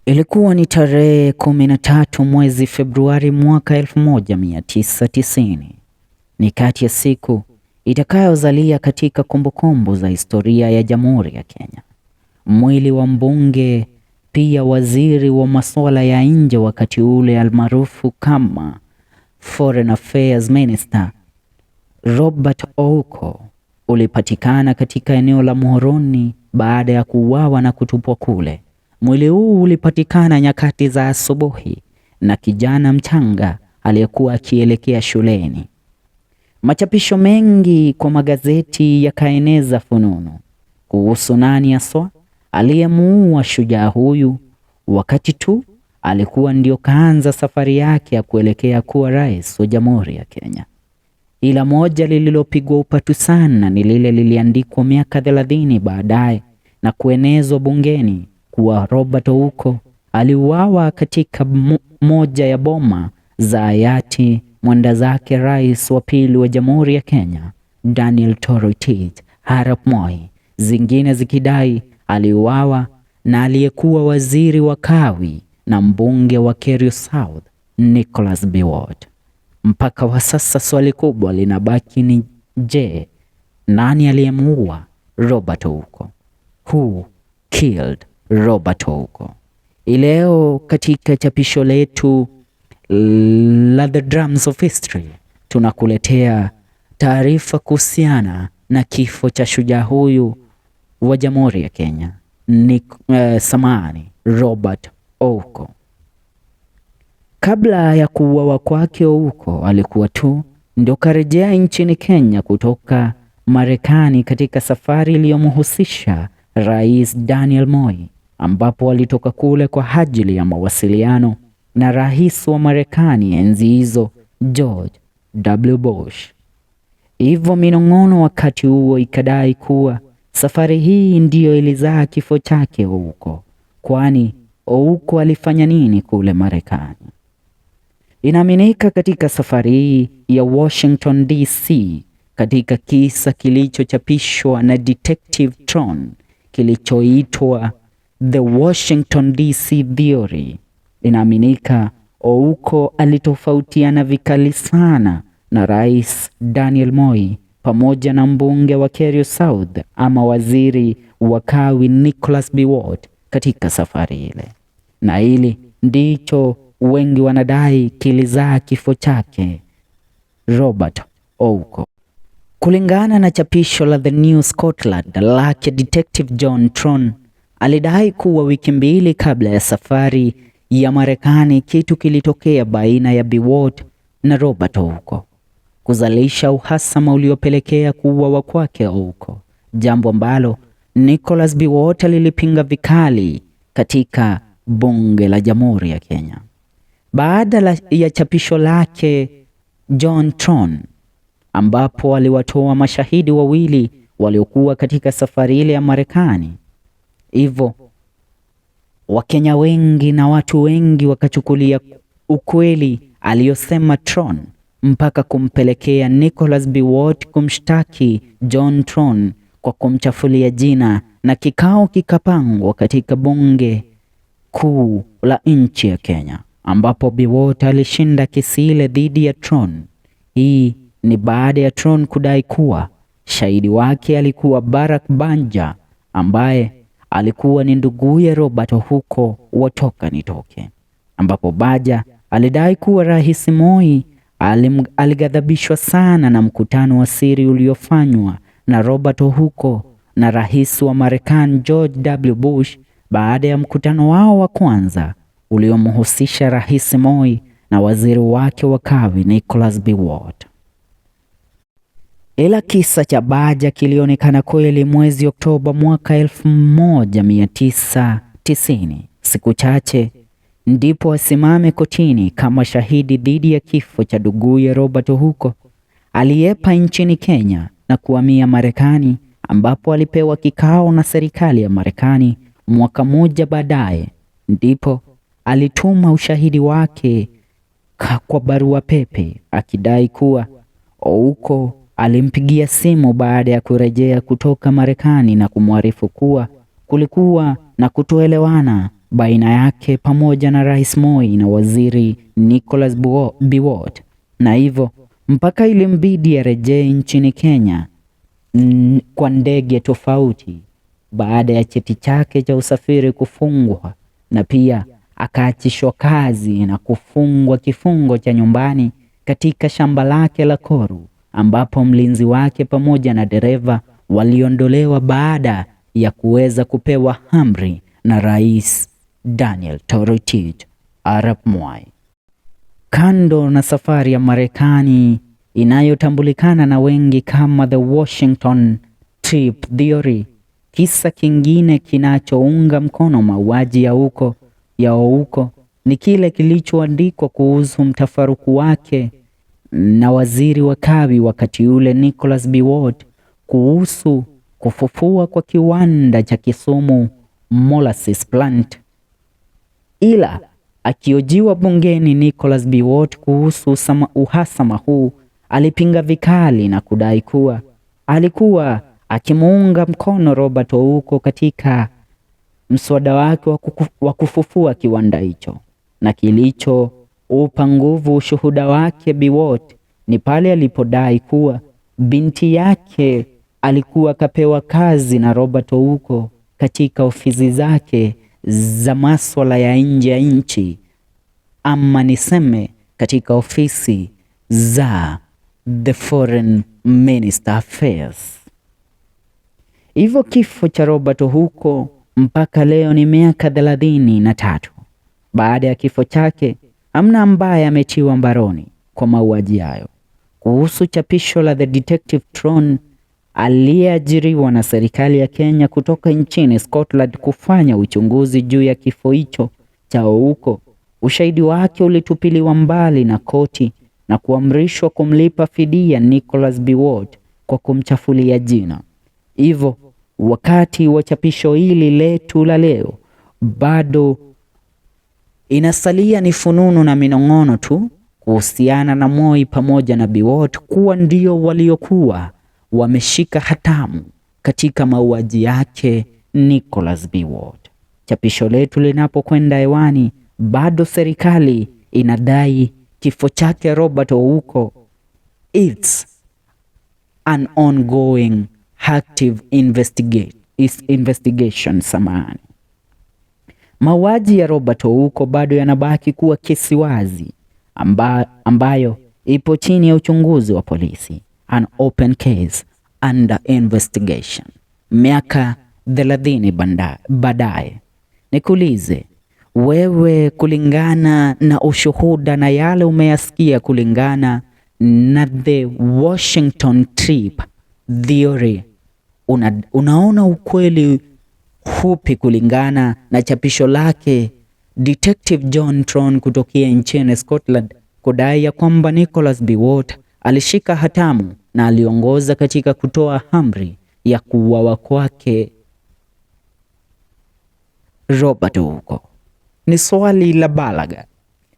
Ilikuwa ni tarehe 13 mwezi Februari mwaka 1990. Ni kati ya siku itakayozalia katika kumbukumbu za historia ya Jamhuri ya Kenya. Mwili wa mbunge pia waziri wa masuala ya nje wakati ule almaarufu kama Foreign Affairs Minister Robert Ouko ulipatikana katika eneo la Muhoroni baada ya kuuawa na kutupwa kule. Mwili huu ulipatikana nyakati za asubuhi na kijana mchanga aliyekuwa akielekea shuleni. Machapisho mengi kwa magazeti yakaeneza fununu kuhusu nani haswa aliyemuua shujaa huyu, wakati tu alikuwa ndio kaanza safari yake ya kuelekea kuwa rais wa Jamhuri ya Kenya. Ila moja lililopigwa upatu sana ni lile liliandikwa miaka 30 baadaye na kuenezwa bungeni kuwa Robert Ouko aliuawa katika moja ya boma za hayati mwenda zake rais wa pili wa Jamhuri ya Kenya Daniel Toroitich arap Moi, zingine zikidai aliuawa na aliyekuwa waziri wa kawi na mbunge wa Kerio South Nicholas Biwott. Mpaka wa sasa swali kubwa linabaki ni je, nani aliyemuua Robert Ouko? Who killed Robert Ouko? Leo katika chapisho letu la The Drums of History tunakuletea taarifa kuhusiana na kifo cha shujaa huyu wa Jamhuri ya Kenya samahani, Robert Ouko. Kabla ya kuuawa kwake, Ouko alikuwa tu ndio karejea nchini Kenya kutoka Marekani katika safari iliyomhusisha Rais Daniel Moi, ambapo alitoka kule kwa ajili ya mawasiliano na rais wa Marekani enzi hizo George W. Bush. Hivyo minong'ono wakati huo ikadai kuwa safari hii ndiyo ilizaa kifo chake Ouko, kwani Ouko alifanya nini kule Marekani? Inaaminika katika safari hii ya Washington DC, katika kisa kilichochapishwa na Detective Tron kilichoitwa The Washington DC Theory, inaaminika Ouko alitofautiana vikali sana na Rais Daniel Moi pamoja na mbunge wa Kerio South ama waziri wa kawi Nicholas Biwott katika safari ile, na hili ndicho wengi wanadai kilizaa kifo chake Robert Ouko. Kulingana na chapisho la The New Scotland lake Detective John Tron, alidai kuwa wiki mbili kabla ya safari ya Marekani kitu kilitokea baina ya Biwott na Robert Ouko kuzalisha uhasama uliopelekea kuuawa kwake Ouko, jambo ambalo Nicholas Biwott alilipinga vikali katika bunge la Jamhuri ya Kenya. Baada ya chapisho lake John Tron, ambapo aliwatoa mashahidi wawili waliokuwa katika safari ile ya Marekani, hivyo Wakenya wengi na watu wengi wakachukulia ukweli aliyosema Tron mpaka kumpelekea Nicholas Biwott kumshtaki John Tron kwa kumchafulia jina, na kikao kikapangwa katika bunge kuu la nchi ya Kenya ambapo Biwott alishinda kesi ile dhidi ya Tron. Hii ni baada ya Tron kudai kuwa shahidi wake alikuwa Barack Banja ambaye alikuwa ni nduguye Robert Ouko watoka nitoke, ambapo Baja alidai kuwa Rais Moi alighadhabishwa sana na mkutano wa siri uliofanywa na Robert Ouko na rais wa Marekani George W. Bush baada ya mkutano wao wa kwanza uliomhusisha Rais Moi na waziri wake wa kawi Nicholas Biwott. Ila kisa cha Baja kilionekana kweli mwezi Oktoba mwaka 1990, siku chache ndipo asimame kotini kama shahidi dhidi ya kifo cha nduguye Robert Ouko aliyepa nchini Kenya na kuhamia Marekani, ambapo alipewa kikao na serikali ya Marekani mwaka mmoja baadaye. Ndipo alituma ushahidi wake kwa barua pepe akidai kuwa Ouko alimpigia simu baada ya kurejea kutoka Marekani na kumwarifu kuwa kulikuwa na kutoelewana baina yake pamoja na Rais Moi na Waziri Nicholas Biwott, na hivyo mpaka ilimbidi arejee nchini Kenya kwa ndege tofauti baada ya cheti chake cha usafiri kufungwa, na pia akaachishwa kazi na kufungwa kifungo cha nyumbani katika shamba lake la Koru, ambapo mlinzi wake pamoja na dereva waliondolewa baada ya kuweza kupewa amri na Rais Daniel Toroitich arap Moi. Kando na safari ya Marekani inayotambulikana na wengi kama the Washington Trip Theory, kisa kingine kinachounga mkono mauaji ya Ouko ni kile kilichoandikwa kuhusu mtafaruku wake na waziri wa kawi wakati ule Nicholas Biwott kuhusu kufufua kwa kiwanda cha Kisumu Molasses Plant. Ila akihojiwa bungeni, Nicholas Biwott kuhusu uhasama huu alipinga vikali na kudai kuwa alikuwa akimuunga mkono Robert Ouko katika mswada wake wa kufufua kiwanda hicho, na kilichoupa nguvu ushuhuda wake Biwott ni pale alipodai kuwa binti yake alikuwa kapewa kazi na Robert Ouko katika ofisi zake za maswala ya nje ya nchi, ama niseme katika ofisi za the Foreign Minister Affairs. Hivyo kifo cha Robert Ouko mpaka leo ni miaka 33. Baada ya kifo chake, hamna ambaye ametiwa mbaroni kwa mauaji hayo. Kuhusu chapisho la The Detective Tron aliyeajiriwa na serikali ya Kenya kutoka nchini Scotland kufanya uchunguzi juu ya kifo hicho cha Ouko, ushahidi wake ulitupiliwa mbali na koti na kuamrishwa kumlipa fidia Nicholas Biwott kwa kumchafulia jina. Hivyo wakati wa chapisho hili letu la leo, bado inasalia ni fununu na minong'ono tu kuhusiana na Moi pamoja na Biwott kuwa ndio waliokuwa wameshika hatamu katika mauaji yake Nicholas Biwott. Chapisho letu linapokwenda hewani, bado serikali inadai kifo chake Robert Ouko it's an ongoing active investigation. Samahani. Mauaji ya Robert Ouko bado yanabaki kuwa kesi wazi ambayo ipo chini ya uchunguzi wa polisi, an open case under investigation. Miaka 30 baadaye, nikuulize wewe, kulingana na ushuhuda na yale umeyasikia, kulingana na the Washington Trip Theory, unaona ukweli hupi kulingana na chapisho lake Detective John Tron kutokea nchini Scotland kudai ya kwamba Nicholas Biwott alishika hatamu na aliongoza katika kutoa amri ya kuuawa kwake Robert Ouko? Ni swali la balagha,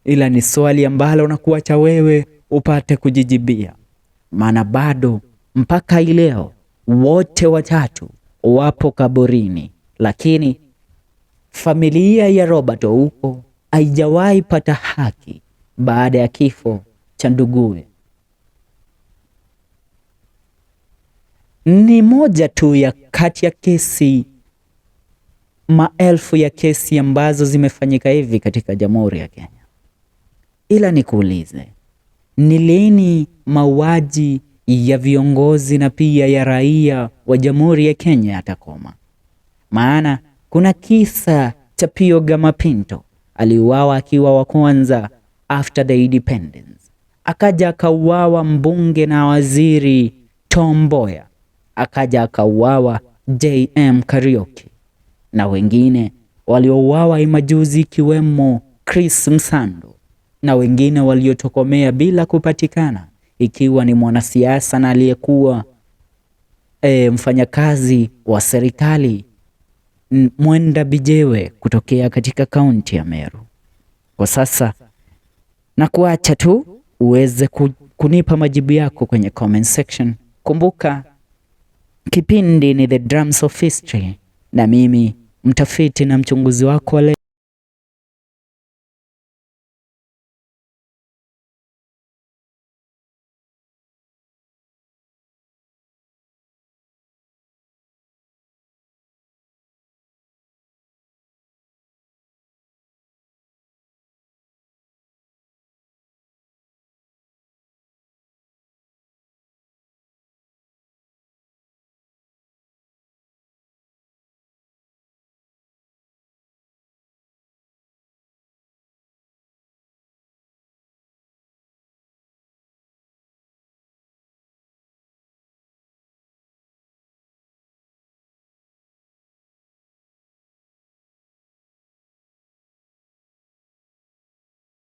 ila ni swali ambalo nakuacha wewe upate kujijibia, maana bado mpaka leo wote watatu wapo kaburini, lakini familia ya Robert Ouko haijawahi pata haki baada ya kifo cha nduguye. Ni moja tu ya kati ya kesi maelfu ya kesi ambazo zimefanyika hivi katika Jamhuri ya Kenya. Ila nikuulize, ni lini mauaji ya viongozi na pia ya raia wa Jamhuri ya Kenya yatakoma? Maana kuna kisa cha Pio Gama Pinto, aliuawa akiwa wa kwanza after the independence, akaja akauawa mbunge na waziri Tom Mboya, akaja akauawa JM Kariuki na wengine waliouawa majuzi ikiwemo Chris Msando na wengine waliotokomea bila kupatikana, ikiwa ni mwanasiasa na aliyekuwa mfanyakazi wa serikali Mwenda Bijewe kutokea katika kaunti ya Meru. Kwa sasa na kuacha tu uweze kunipa majibu yako kwenye comment section. Kumbuka kipindi ni The Drums of History na mimi mtafiti na mchunguzi wako wa leo.